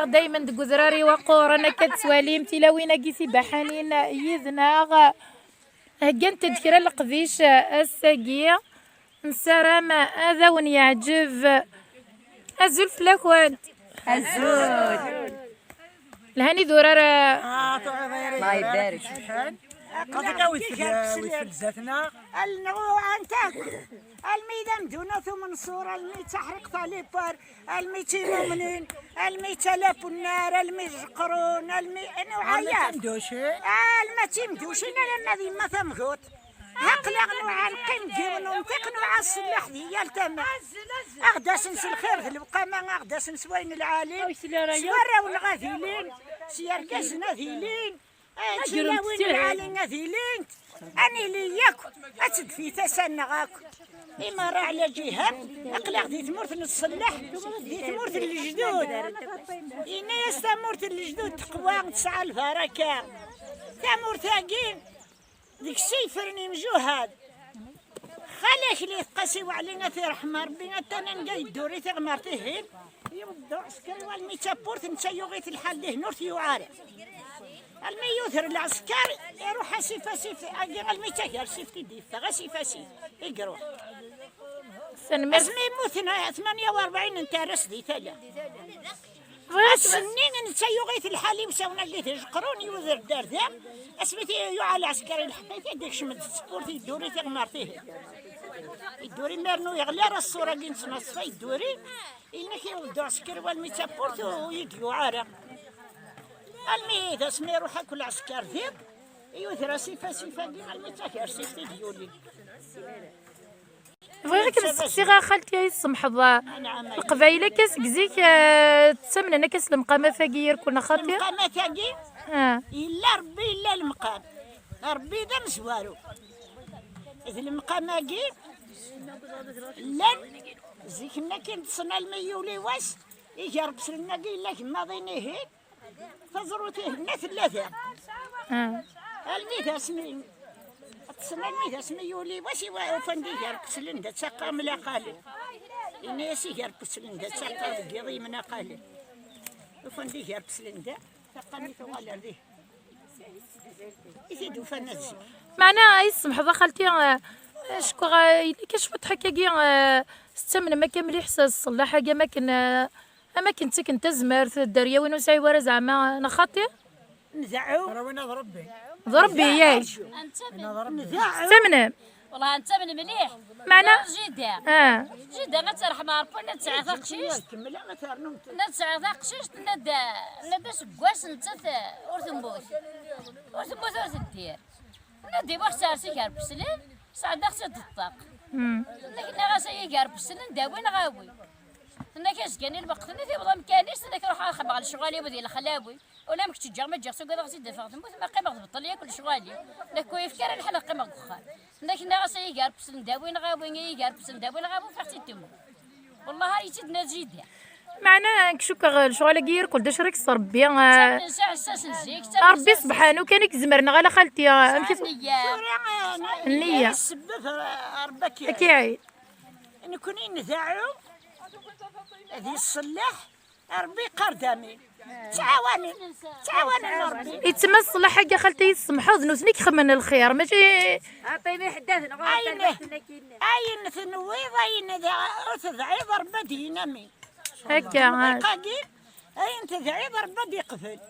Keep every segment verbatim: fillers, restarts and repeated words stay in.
Daymen deg udrar-iw aquren akka d-tettwalim tilawin-agi tibaḥanin yid-neɣ. Heggant-d kra n leqdic ass-agi. Nessaram ad awen-yeɛǧeb. Azul fell-akent. Azul. Lhan idurar. Ah, tuɣiḍ ay Allah ibarek. Qadika wid fell-, wid fell-, zdat-neɣ. Almi d amdun At Umenṣur, almi d taḥriqt Alipar, almi d timumnin, almi d talapunnar, almi d Jeqrun, almi, anwa almi d ɛayad? Timducin. Alma d timducin, alamma d yemma tamguṭ. Aql-aɣ nuɛa neqqim deg yiwen unṭiq, nuɛa ssellaḥ di yal tama. Aɣ-d-asen s lxir d lewqama, aɣ-d-asen s wayen lɛali, s warraw-nneɣ ad ilin, s yergazen ad ilin. Ay, tilawin lɛali ad ilint, ad nili yakk, ad tedfi tasa-nneɣ akk. Imerra ɛla ǧiha, aql-aɣ di tmurt n ṣṣellaḥ, di tmurt n lejdud. Yenna-yas tamurt n lejdud teqwa, tesɛa lbaraka. Tamurt-agi, deg-s i yeffren imjuhad. Xalak li tqasi waɛli ad t-iṛḥem Ṛebbi, atan anga yedduri tiɣmert-ihin, yewweḍ uɛesker i walmi d tawwurt, netta yuɣ-it lḥal dihin ur t-yuɣ ara. Almi yuder lɛesker, iruḥ asif asif, agi almi d tagersift i d-yeffeɣ, asif asif, i iruḥ. Tanemmirt. Asmi yemmuten tmanya u rebɛin n tarra-s di tala. Bɣiɣ ad s- Ass-nni netta yuɣ-it lḥal i usawen-agi d Jeqrun, yuder-d ar da. Asmi t-, yuɣal lɛesker ilḥeq-it-id, ikcem-d s tewwurt, yedduri tiɣmert-ihin. Yedduri, mi rnu yeɣli ara ṣṣur-agi n ttnaṣfa, yedduri, inek iweddu ɛesker walmi d tawwurt ur yi-d-yuɣ ara. Almi d asmi iruḥ akk lɛesker diḍ, yuder asif asif-agi almi d tagersift i d-yulin. Bɣiɣ ad k-d-steqsiɣ a xalti, ay tsemḥeḍ, Leqbayel akka seg zik, eh, ttamnen akka s lemqamat-agi irkul neɣ xaṭi? Lemqamat-agi, ah, yella Rebbi, yella lemqam. Rebbi d amezwaru. D lemqam-agi, llan zik-nni akin ṭṭsen almi yuli wass, iger ṭṭsen-agi yella gemmaḍ inihin, taẓrut-ihin tella da. Ah. Almi d asmi, ṭṭsen almi d asmi yuli wass, iwa-, ufan-d iger ṭṭslen da ttaqqam laqali. Ini-as iger ṭṭslen da ttaqqam deg yiḍ yemna qali. Ufan-d iger ṭṭslen da, ttaqqam i tuɣal ar dihin. I t-id-ufan ad zik. Meɛna, ay tsemḥeḍ a xalti, eh, cukkeɣ, eh, yella kan cwiṭ ḥakkagi, eh, tettamnem akka mliḥ s, s ṣṣellaḥ-agi, am akken, eh, am akken ttaken tazmert, dderya win ur nesɛi wara zeɛma, neɣ xaṭi? Ndeɛɛu. Ara win d Rebbi. D Rebbi, yak. Ndeɛɛu. Tettamnem? Wallah, nettamen mliḥ. Meɛna? Jida. Ah. Jida, ad terḥem Ṛebbi, nna tesɛa taqcict. Kemmel, ad ternu. Nna tesɛa taqcict, nna d, nna d aseggas, nettat, ur temmut. Ur temmut, ur teddir. Nna d iwaɣ sers iger beslen, sɛeddaɣ-tt-id ṭṭaq. Hmm. Nna nniɣ-as ay iger beslen, dawi neɣ awi. Tenna-k azekka-nni lweqt-nni tiweḍ amkan-is, tenna-k ruḥ ad xedmeɣ lecɣal-iw di lexlawi. Ula amek tt-ǧǧeɣ, ma ǧǧeɣ-tt ugadeɣ ad tt-id-afeɣ temmut, ma qqimeɣ tbeṭṭel yakk lecɣal-iw. Nekk ur yefki ara lḥal ad qqimeɣ deg uxxam. Nna-k nniɣ-as ay iger beslen dawi neɣ awi, ay iger beslen dawi neɣ awi, ufiɣ-tt-id temmut. Wallah ar iyi-tt-id-nna jida. Meɛna, nekk cukkeɣ lecɣal-agi irkul d acrik s Rebbi, eh, ttamen s aɛessas n zik, ttamen s aɛessas. Rebbi sebḥanu kan i izemren, neɣ ala xalti, eh, amek i t-, nniya. Tura, eh, nniya. Sebbeb, eh, Rebbi ad k-, ad k-iɛin. Nekni ndeɛɛu, ad yessellaḥ, Rebbi yeqqar-d amin. Ttɛawanen, ttɛawanen Rebbi. Yettma ṣṣlaḥ-agi a xalti, ay tsemḥeḍ, nutni i ixemmen lxir, mačči. Aṭṭim iḥeddaden, ɣur-k ayen, ayen tenwiḍ, ayen d-, ur tedɛiḍ, Rebbi ad d-yini amin. Akka, ah. Agi, ayen tedɛiḍ, Rebbi ad d-iqbel.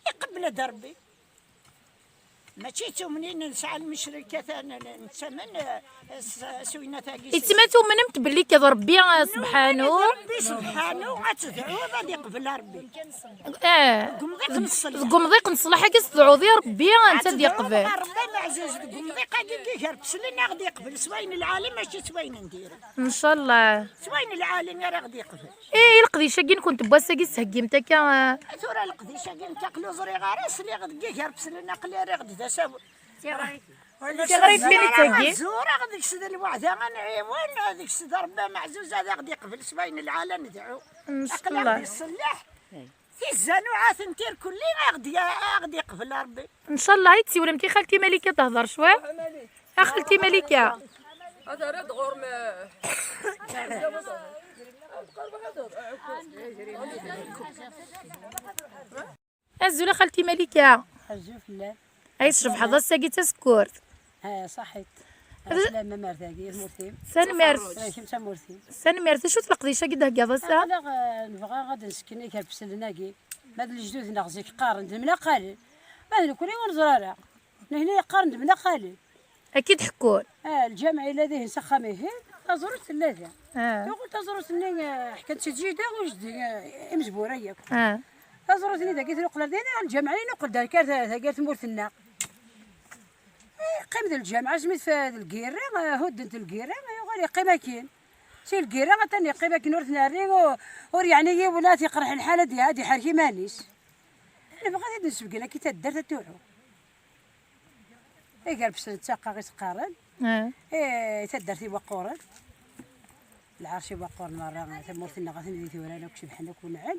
Iqbel-d Rebbi. Mačči d tumnin nesɛa lmucrikat, n-, n-, nettamen, eh, s-, s winat-agi. Yettma tumnemt belli akka d Rebbi, eh, sebḥanu? Rebbi sebḥanu, ad tedɛuḍ, ad iqbel Rebbi. Eh, deg umḍiq n ṣṣellaḥ. Deg umḍiq n ṣṣellaḥ-agi, s tedɛuḍ i Rebbi, ad tedɛuḍ ad yeqbel. Ɣer Rebbi ameɛzuz, deg umḍiq-agi, iger beslen, ad ɣ-d-iqbel s wayen lɛali, mačči s wayen n diri. Ncallah. S wayen lɛali ara ɣ-d-iqbel. Eh, i leqdic-agi nkent n wass-agi ttheggimt akka, eh? Tura leqdic-agi nekk aql ur ẓriɣ ara, sliɣ deg iger beslen aql-i rriɣ-d d asawen. Tiɣrit kan i d-tagi. Zureɣ deg-s d lweɛda ad nɛiwen, deg-s d Rebbi ameɛzuz ad aɣ-d-iqbel s wayen lɛali ad nedɛu. Ncallah. Aql-aɣ di ṣṣellaḥ. Tizzanuɛat n tirkelli ad aɣ-d-, ad aɣ-d-iqbel Rebbi. Ncallah, i d-siwlemt i xalti Malika ad tehder cwiṭ. A xalti Malika. Ad terreḍ ɣur-m. Azul a xalti Malika. Azul fell-am. Ay tcebḥeḍ ass-agi d tasekkurt. Ha, ṣaḥit. Ad- Aslama mar dagi, tamurt-im. Tanemmirt. Ay, kemm d tamurt-im. Tanemmirt. D acu-t leqdic-agi d-theggaḍ ass-a? Aql-aɣ, eh, nebɣa ad nsken igerbeslen-agi. Ma d lejdud-nneɣ zik qqaren d mnaqalen. Ma d nekkni ur neẓri ara. Nehni qqaren d mnaqalen. Akka i d-ḥekkun. Ah, lǧameɛ yella dihin s axxam-ihin, taẓrut tella da. Ah. Tuɣal taẓrut-nni, eh, ḥkan-tt-id jida u jeddi, eh, imezwura yakk. Ah. Taẓrut-nni dagi tnuqel ar din, lǧameɛ inuqel-d ar kar ta-, tagar tmurt-nneɣ. Eh, qqim d lǧameɛ, asmi tfa-, d lgirra, eh, hudden-t lgirra, eh, yuɣal yeqqim akkin. Si lgirra, atan yeqqim akkin ur t-nerri, u-, ur yeɛni yiwen ad t-iqerḥ lḥal ad i-, ad iḥerk iman-is. Nebɣa ad id-nsebgen akkin taddart ad tuḥu. Igerbsen d taqqa i s-qqaren. Ah. Eh, taddart iwaqquren. Lɛerc iwaqquren merra, tamurt-nneɣ atan di tura akk cebḥen akk unɛel.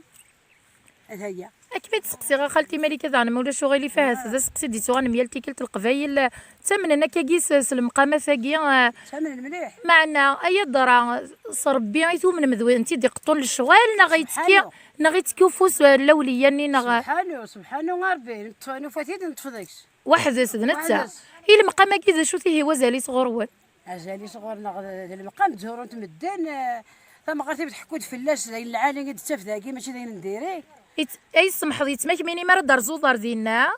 Ad aya. Ad kem-id-seqsiɣ a xalti Malika daɣen ma ulac uɣilif ahat d aseqsi d-ittuɣalen myal tikkelt Leqbayel ttamnen akkagi s, s lemqamat-agi, eh, Ttamnen mliḥ. Meɛna ay adra s Rebbi i tumnem d win tt-id-iqeṭṭun lecɣal neɣ ittekki, Subḥanu. Neɣ ittekki ufus, eh, n lawliya-nni neɣ Subḥanu, subḥanu a Rebbi, neṭṭef, nufa-t-id, neṭṭef deg-s. Weḥd-s d netta. Weḥd-s. I lemqam-agi d acu-t ihi wazal-is ɣur-wen? Azal-is ɣur-neɣ d, d lemqam, tturun-t medden, eh, tamɣart-iw tḥekku-d fell-as, d ayen lɛali i d-tettaf dagi, mačči d ayen n diri. It-, ay tsemḥeḍ, yettma-k mini mi ara d-terzuḍ ar dinna,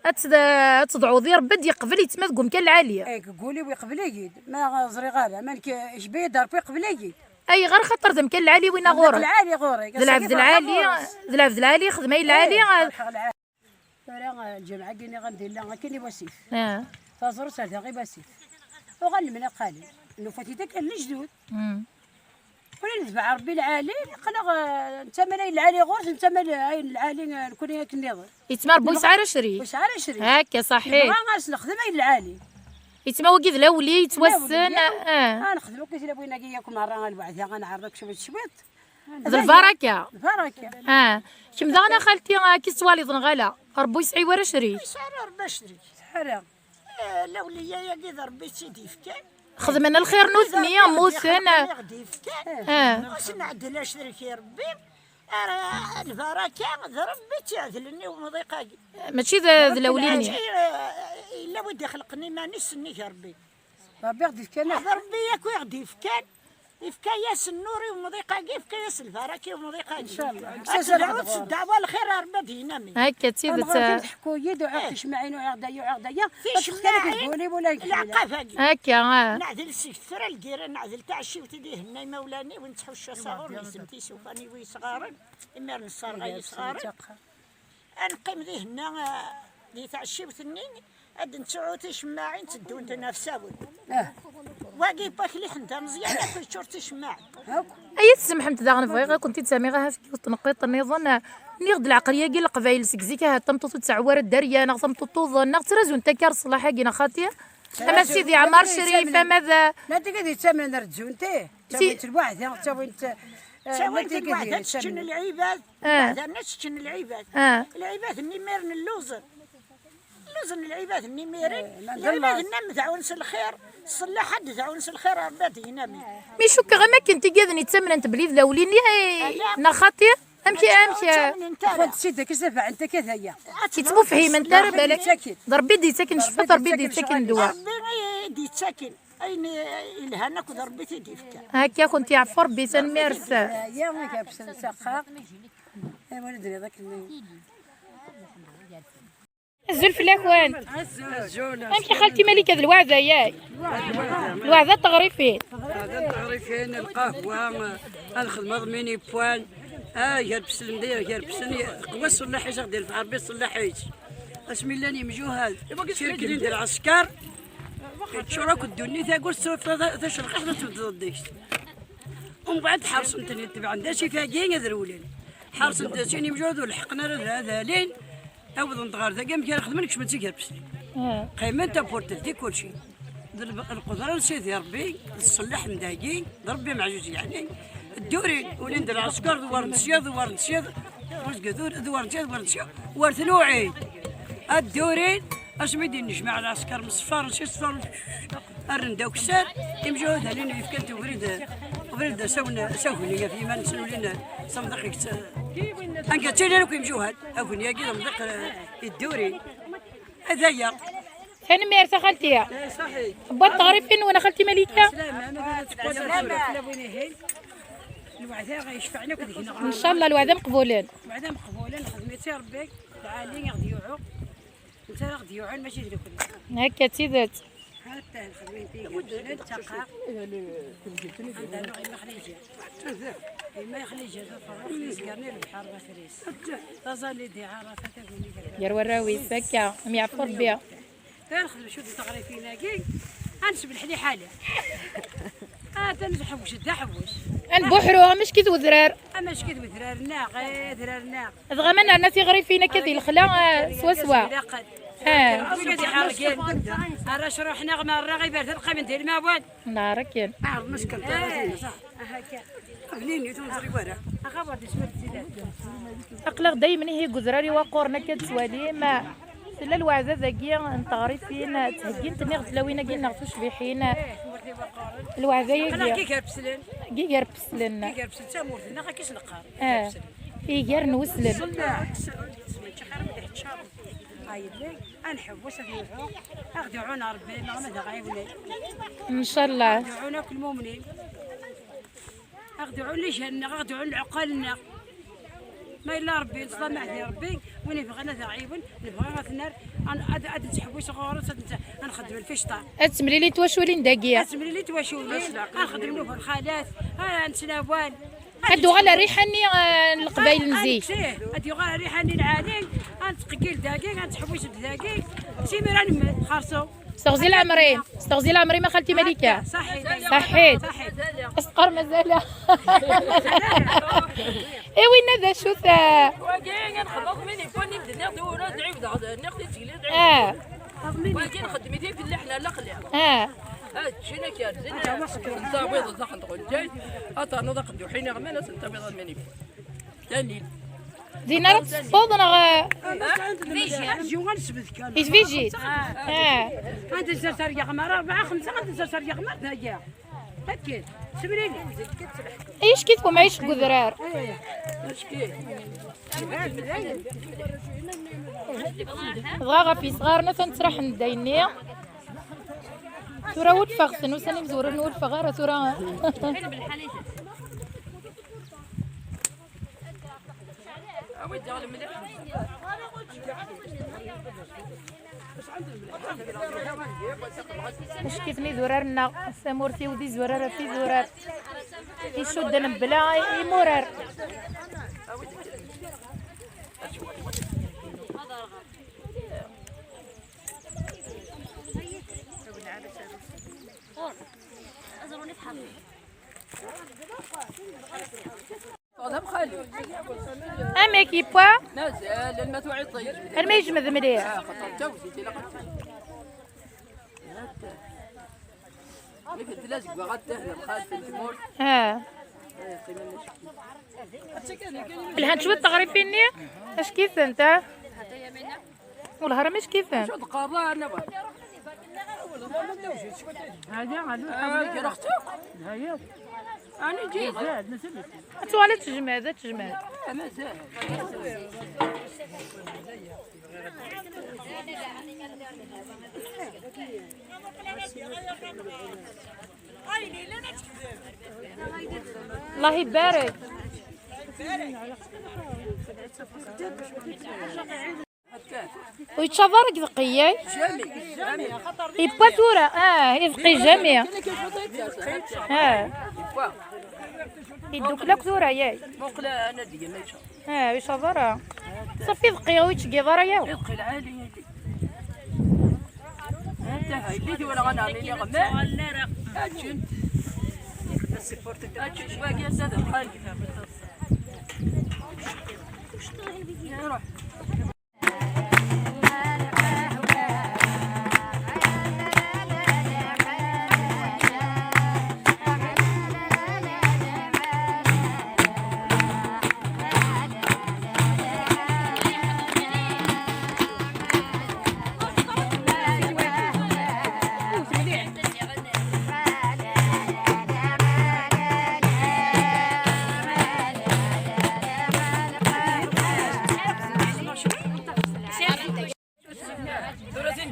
ad tt-, ad teḍɛuḍ i Rebbi ad d-yeqbel yettma deg umkan lɛali. Eh, deg wul-iw iqbel-iyi-d, ma ẓriɣ ara, ma nekk, icba-yi-d Rebbi iqbel-iyi-d. Ayɣer? Xaṭer d amkan lɛali winna ɣur-k. Lɛali ɣur-k. D lɛebd lɛali, d lɛebd lɛali, xdem ay lɛali. Eh, ferḥeɣ lɛali. Tura, eh, lǧemɛa-agi nniɣ-am d illa akken i wasif. Ah. Taẓrut ar daɣ i wasif. Uɣal lemnaqalen. Nufa-t-id akka n lejdud. Mm. Ula netbeɛ Rebbi lɛali, aql-aɣ, eh, nettamen ayen lɛali ɣur-s, nettamen ayen lɛali, eh, nekkni akken nniḍen. Yettma Rebbi ur yesɛi ara crik. Ur yesɛi ara crik. Akka, ṣaḥḥit. Nebɣa ad s-nexdem ayen lɛali. Yettma wagi d lawli, yettwassen, lawli, ah. Ah, nexdem akk i tlawin-agi yakk merra, a lweɛda, ad nɛerḍ akk cwiṭ cwiṭ. D lbaraka. Lbaraka. Ah, kemm daɣen a xalti, ah, ki tettwaliḍ neɣ ala? Rebbi ur yesɛi ara crik. Ur yesɛi ara Rebbi acrik. Ara. Eh, lawliya-agi d Rebbi i tt-id-yefkan. Xedmen lxir nutni, mmuten. Rebbi i ɣ-d-yefkan. Ah. Ur s-nɛeddel acrik i Rebbi. Ara lbaraka d Rebbi i tt-iɛedlen i umḍiq-agi. Mačči d, d lawli-nni. Mačči, eh, yella wi d-ixelqen iman-is nnig Rebbi. Rebbi i ɣ-d-ifkan. D Rebbi yakk i ɣ-d-ifkan. Ifka-yas nnur i umḍiq-agi, ifka-yas lbaraka i umḍiq-agi. Incallah. Ad tedɛu s ddeɛwa lxir, Rebbi ad d-yinami. Akka d tidet. Amɣar-iw tḥekku-yi-d, uɛiɣ ticemmaɛin, uɛiɣ daya, uɛiɣ daya. Ticemmaɛin, lɛaqab-agi. Akka, ah. Neɛdel seg tefra lgirra, neɛdel taɛciwt i d-ihenna imawlan-iw, nettḥuccu asaɣur, nzem tisufan i wi yesɣaren, imir nesserɣay isɣaren. Ad neqqim di henna, ah, di tɛecciwt-nni, ad d-nettuɛu ticemmaɛin tteddunt ɣef sawen. Ah. Wagi n wakli ḥend ameẓyan akk yeččur d ticemmaɛin. Ay tsemḥemt daɣen, bɣiɣ ad kent-id-samiɣ ahat yiwet tneqqiṭ nniḍen. Nniɣ-d lɛeqliya-agi n Leqbayel seg zik, ahat tameṭṭut ur tesɛu ara dderya, neɣ tameṭṭut tuḍen, neɣ ttrazunt akka ar ṣṣellaḥ-agi, neɣ xaṭi? Ama d Sidi Ɛmar Crif, ama d... Llant tid yettamnen rǧunt, ih. Ttawint lweɛda, ttawint, eh, ttawint lweɛda, tteččen lɛibad. Ah. Lweɛda-nni tteččen lɛibad. Ah. Lɛibad-nni imiren lluẓen. Lluẓen lɛibad-nni imiren. Eh, lɛibad-nni am dɛun s lxir, ṣṣellaḥ ad d-dɛun s lxir, Rebbi ad d-yinami. Mi cukkeɣ am akken tigaden yettamnen belli d lawli-nni, eh, neɣ xaṭi? Amek, amek? Ttamnent ara. Xwant sida, kis da baɛent akka d aya. Yettmufhiment ara, balak. D Rebbi d-yettaken ccfat, Rebbi d-yettaken ddwa. Rebbi i d-yettaken. Ayen yelhan akk d Rebbi i t-id-yefka. Akka, ad kent-yeɛfu Rebbi, tanemmirt. Aya, ma yerbes s axxam. Ay, wala d-nniḍ akken. Azul fell-akent. Azul. Amek a xalti Malika d lweɛda, yak? Lweɛda n teɣrifin. Lweɛda n teɣrifin, lqahwa, ad nxedmeḍ mini poin. Ah, gerbes lemdeyr, gerbsen, qwa ṣṣellaḥ-is, ad ɣ-d-irfeɛ Rebbi ṣṣellaḥ-is. Asmi llan yemjuhad, cirklen-d lɛesker, yeččur akk ddunit, aggur tettruḍ ta-, tacelqaḥt ad tebddeḍ deg-s. Umbeɛd ḥerṣen-ten, tebɛen d asif-agi ad rewlen. Ḥerṣen-ten sin imjuhad ur leḥqen ara ad, ad alin, awḍen-d ɣer dagi, amek ara xedmen, kecmen-d s igerbsen. Ah. Qqimen, tabburt teldi kulci. D lqudra n Sidi Rebbi, d ṣṣellaḥ n dagi, d Rebbi meɛjuz yeɛni. Ddurin, ulin-d lɛesker, d war n sya, d war n sya, d war n sya, d war n sya, war tluɛin. Ad ddurin, asmi d-innejmaɛ lɛesker, msefaren, si ṣṣfaren, rren-d akessar, imjuhad alin yefkan-d ubrid, Bren-d asawen, asagni ɣef yiman-nsen ulin s amḍiq yettett. Anga ttilin akk imjuhad, agni-agi d amḍiq, eh, yedduri. Ad aya. Tanemmirt a xalti. Eh, ṣaḥi. Wwiḍ-d teɣrifin-nwen a xalti Malika? Slama, ma d tewwiḍ lewɛada ɣ yecfɛen akk deg-neɣ. Ncallah lewɛada meqbulen. Lewɛada meqbulen, nexdem-itt i Rebbi, lɛali i ɣ-d-yuɛu. Netta ara ɣ-d-yuɛun, mačči d nekkni. Akka d tidet. Hatta nxedmen tiga, nttaqqa. Anda nuɣ Yemma Xliǧa. Yemma Xliǧa, d aferrux, yezgaren i lebḥer, d afris. Taẓallit di Ɛarafa, taguni gar. Gar warraw-is, akka, am yeɛfu Rebbi. Tura nxedem cwiṭ n teɣrifin-agi, ad nesbelḥ liḥala. Ah, da nḥewwec, d aḥewwec. Ad nbuḥru, amack-it wedrar. Amack-it wedrar-nneɣ, eh, adrar-nneɣ. Dɣa ma nerna tiɣrifin akka di lexla, eh, swaswa. Ah. Wigad iḥergen. Arrac ruḥen-aɣ merra, iberdan qqimen di lmawal. Nehṛ akken. Ɛreḍ ma skant ara tin, ṣaḥ. Aha, akka. Aql-i ur neẓri wara. Axabar d isem ad tzidat. Aql-aɣ daymen ihi deg udrar iwaqquren akka d-ttwalim. Tella lweɛda dagi n teɣrifin, ttheggint-nni ɣef tlawin-agi-nneɣ tucbiḥin. Lweɛda-agi. Aql-aɣ deg iger beslen. Deg iger beslen. Deg iger beslen d tamurt-nneɣ, akka i s-neqqar. Ah, iger n weslem. Ad nḥewwes ad yuɛu, ad ɣ-d-iɛun Ṛebbi, neɣ ma d aɣ-ɛiwnen. Ncallah. Ad ɣ-d-iɛun akk lmumnin. Ad ɣ-d-iɛun lijan-nneɣ, ad ɣ-d-iɛun lɛeqqal-nneɣ. Ma yella Ṛebbi, nettḍammeɛ di Ṛebbi, win ibɣan ad aɣ-ɛiwen, nebɣa ad t-nerr, ad, ad, ad nettḥewwis ɣur-s, ad nett-, ad nxeddem lficṭa. Ad temlili twaculin dagi. Ad temlili twaculin, ad nxeddem lxalat, ad nettnawal. Ad d-uɣal rriḥa-nni, eh, n Leqbayel n zik. Ad, ad, ad yuɣal rriḥa-nni lɛali, ad nettqeggil dagi, ad nettḥewwis-d dagi, simira nemmet, xerṣum. S teɣzi lɛemri, s teɣzi lɛemri ma xalti Malika. Ṣaḥit. Ṣaḥit. Ṣaḥit. Ad s-teqqar mazal. I winna d acu-t, eh? Wagi, ad nxedmeḍ min yewwan i d-nniɣ, d ura d-ɛiwdeɣ, d-nniɣ, d-tgili, d-ɛiwdeɣ. Ah. Wagi nxeddem-it i felliḥna laqli. Ah. Ah, ččin akka, zzin, ntawiḍ daxel n tɣenǧayt, ad ternuḍ aqedduḥ-in iɣman, ad s-ntawiḍ almani. Dani. Din ara tesfeḍ neɣ? Yettbijit. Ah. Anda zzer targa ɣmar, rebɛa, xemsa, anda zzer targa ɣmar, d aya. Akken, semlili. Ayeckit umɛic deg udrar. Dɣa ɣef yesɣaren atan ttraḥen-d ayenni. Tura ulfeɣ-ten, ussan imezwura ur ulfeɣ ara tura. Ackiten idurar-nneɣ, tamurt-iw d izurar ɣef idurar. Icudden mebla imurar. Amek yewwa? Mazal, alma tuɛiḍ yejmed. Alma yejmed mliḥ. Ah, xaṭer d tawsit, ilaq ad t-, ibeddel azeggaɣ ad tehna lxal n tmurt. Ah. Eh, qqimen acku. Lhant cwiṭ teɣrifin-nni? Ackit-tent, ah? Wellah ar amek kifan. Acu d-qqareḍ, a Nabal? Haya, haya. Ah, ǧǧiɣ-tt akk. Haya. Ɛni ǧǧiɣ? Mazal, mazal. Ad tuɣal ad tejmeɛ, ad tejmeɛ. Ah, mazal. Allah ibarek. Ur yettaḍ ara deg deqqi-yay? Yewwa tura, ah, i deqqi jami. Ah. Yeddukel akk tura, yay. Ah, ur yettaḍ ara. Ṣafi deqqi ur yettgiḍ ara, yaw.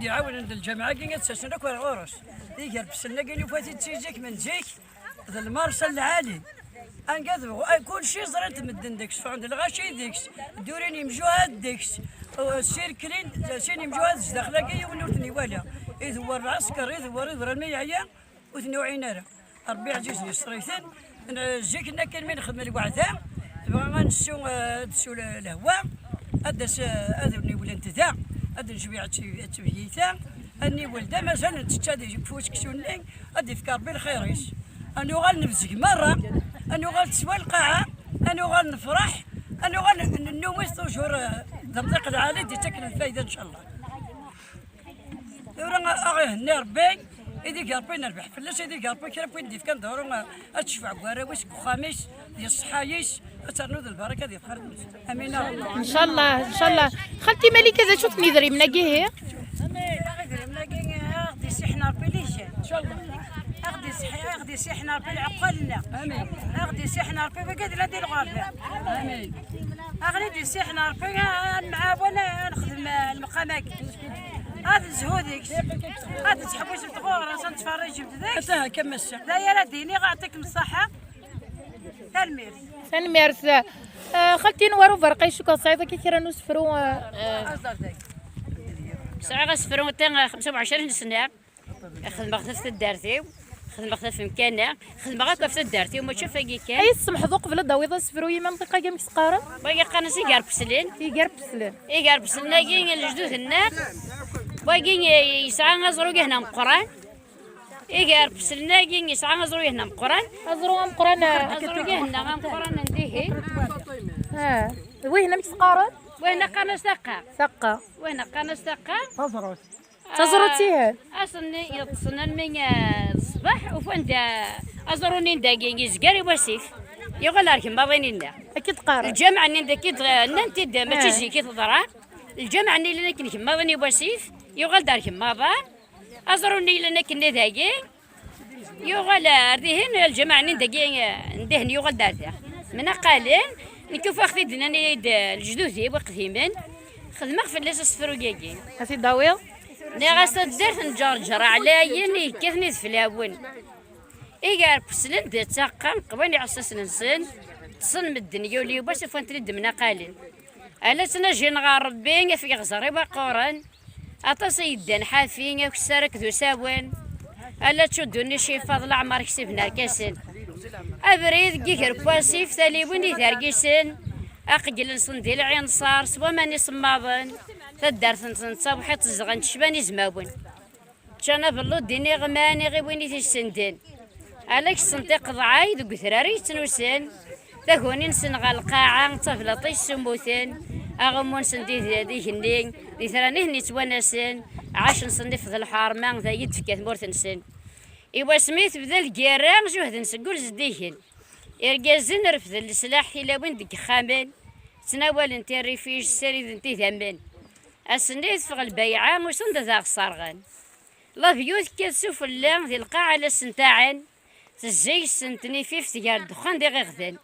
Iɛawnen d lǧameɛ-agi ad d-sasen akk ar ɣur-s. Iger bsel-agi nufa-t-id si zik, min zik d lmarsa n lɛali. Anga tebɣu, ay, kulci ẓran-t medden deg-s, ffɣen-d lɣaci deg-s, ddurin imjuhad deg-s, sirkrin sin imjuhad zdaxel-agi, yiwen ur ten-iwala. Idewwer lɛesker, idewwer iḍran mi yeɛya, ur ten-uɛin ara. Ṛebbi ɛzizen yesser-iten. N-, zik-nni akken mi nexdem lweɛda, tebɣa ad nessu, eh, ad tessu le-, lehwa, ad d-tas, eh, ad niwlent da, ad d-necbiɛ ttebhiyt-a, ad niwel da, mazal nettečča di kfu seksu-nni, ad d-ifk Ṛebbi lxir-is. Ad nuɣal nebzeg merra, ad nuɣal teswa lqaɛa, ad nuɣal nefṛeḥ, ad nuɣal n-, nennumit toujours, eh, d amḍiq lɛali d-ittaken lfayda, ncallah. Tura a ɣ-ihenni Ṛebbi, i d-ig Ṛebbi nerbeḥ fell-as, i d-ig Ṛebbi kra n win d-ifkan duṛu, ad tecfeɛ deg warraw-is, deg uxxam-is, di ṣṣeḥḥa-is, ad ternu d lbaraka di txart-is. Amin a Ṛebbi. Ncallah, ncallah. Xalti Malika, d acu-ten yidrimen-agi ihi? Amin. Idrimen-agi a ɣ-d-isiḥen Ṛebbi lijan. Ncallah. A ɣ-d-isiḥ-, a ɣ-d-isiḥen Ṛebbi lɛeqqal-nneɣ. Amin. A ɣ-d-isiḥen Ṛebbi wigi d ladi lɣerba. Amin. A ɣ-d-isiḥen Ṛebbi, a, a nemɛawan, a nexdem, a, lmeqam-agi. Ad nezhu deg-s. Ad nettḥewwis ɣur-s, ad nettferrij deg-s. Ata akka massa. D aya ara d-iniɣ, yeɛṭikem ṣṣeḥḥa. Tanemmirt. Tanemmirt. Eh, xalti Newwara Uberqay, cukkeɣ tesɛiḍ akka kra n usefru, eh. Sɛiɣ asefru, atan, eh, xemsa u ɛecrin sna. Xedmeɣ ɣef taddart-iw, xedmeɣ ɣef umkan-a, xedmeɣ akk ɣef taddart-iw, mačči ɣef wagi kan. Ay tsemḥeḍ uqbel ad d-tawiḍ asefru i yimamḍiqa-agi, amek s-qqaren? Wagi qqaren-as iger beslen. Iger beslen. Iger beslen-agi n lejdud-nneɣ. Wagi yesɛa aẓru yehna meqqran. Iger beslen-agi yesɛa aẓru yehna meqqran. Aẓru ameqqran, ah, aẓru yehna ameqqran n dihin. Ah, d wihin amek s-qqaren? Wihin qqaren-as taqqa. Taqqa. Wihin qqaren-as taqqa. Taẓrut. Ah, ihi. Ass-nni yeṭṭsen almi, ah, d ṣṣbeḥ, ufan-d, ah, aẓru-nni n dagi yezger i wasif. Yuɣal ar kemmaḍin-nni. Akka d-qqaren. Lǧameɛ-nni n dagi d-, nnan-t-id, mačči zik i teḍra. Lǧameɛ-nni yellan akken kemmaḍin i wasif, yuɣal-d ar kemmaḍa. Aẓru-nni yellan akken dagi, yuɣal ar dihin, lǧameɛ-nni n dagi, n dihin yuɣal-d ar da. Mnaqalen, nekk ufiɣ-t-id nnan-iyi-d lejdud-iw iqdimen, xedmeɣ fell-as asefru-agi. Ad t-id-tawiḍ? Nniɣ-as taddart n Ǧerǧer ɛlayen yekkaten ideflawen. Iger beslen d ttaqqa, qwan iɛessasen-nsen, ṭṭsen medden yuli wass, ufan-ten-id mnaqalen. Ala ttnajin ɣer Ṛebbi, af iɣzer iwaqquren. Aṭas i yeddan ḥafi, akessar akked usawen. Ala ttcuddun icifaḍ, leɛmer ksiben arkasen. Abrid deg iger n wasif, taliwin idergisen. Aqeyyel-nsen di lɛinṣer, s waman isemmaḍen. Taddart-nsen d tabḥiṭ, zedɣen cban izmawen. Ččan abelluḍ d iniɣman, iɣiwin i t-issenden. Ala kessent iqeḍɛay deg udrar i yettnusen. Taguni-nsen ɣer lqaɛa, d tablaṭ i yessumuten. Aɣummu-nsen di, d igenni, d itran i ten-ittwanasen. Ɛac-nsen ifeḍ lḥerma, d ayi d-tefka tmurt-nsen. I wasmi tebda lgirra, juhden seg ur zeddigen. Irgazen refden leslaḥ, tilawin deg yexxamen. Ttnawalen tirrifij, ssirident idammen. Ass-nni teffeɣ lbayɛa, usan-d ad aɣ-sserɣen. Labyu tekkat sufella, di lqaɛa la sentaɛen. Tezzi yes-sen tnifift gar ddexxan d iɣiɣden.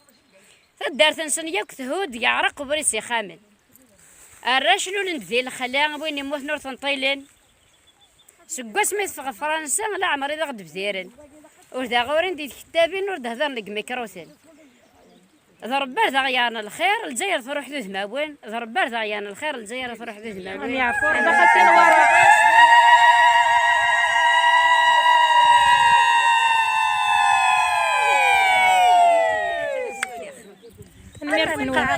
Taddart-nsen yakk thudd, yeɛreq ubrid s ixxamen. Arrac lulen-d di lexla, win immuten ur ten-ṭilen. Seg wasmi teffeɣ Fransa, leɛmer i d aɣ-d-bdiren. Ur d aɣ-urin di tkettabin, ur d-hedren deg mikruten. D Ṛebbi ar d aɣ-yerren lxir, Lezzayer truḥ d udmawen. D Ṛebbi ar d aɣ-yerren lxir, Lezzayer truḥ d udmawen. Am yeɛfu Ṛebbi a xalti Newwara. Tanemmirt-nwen.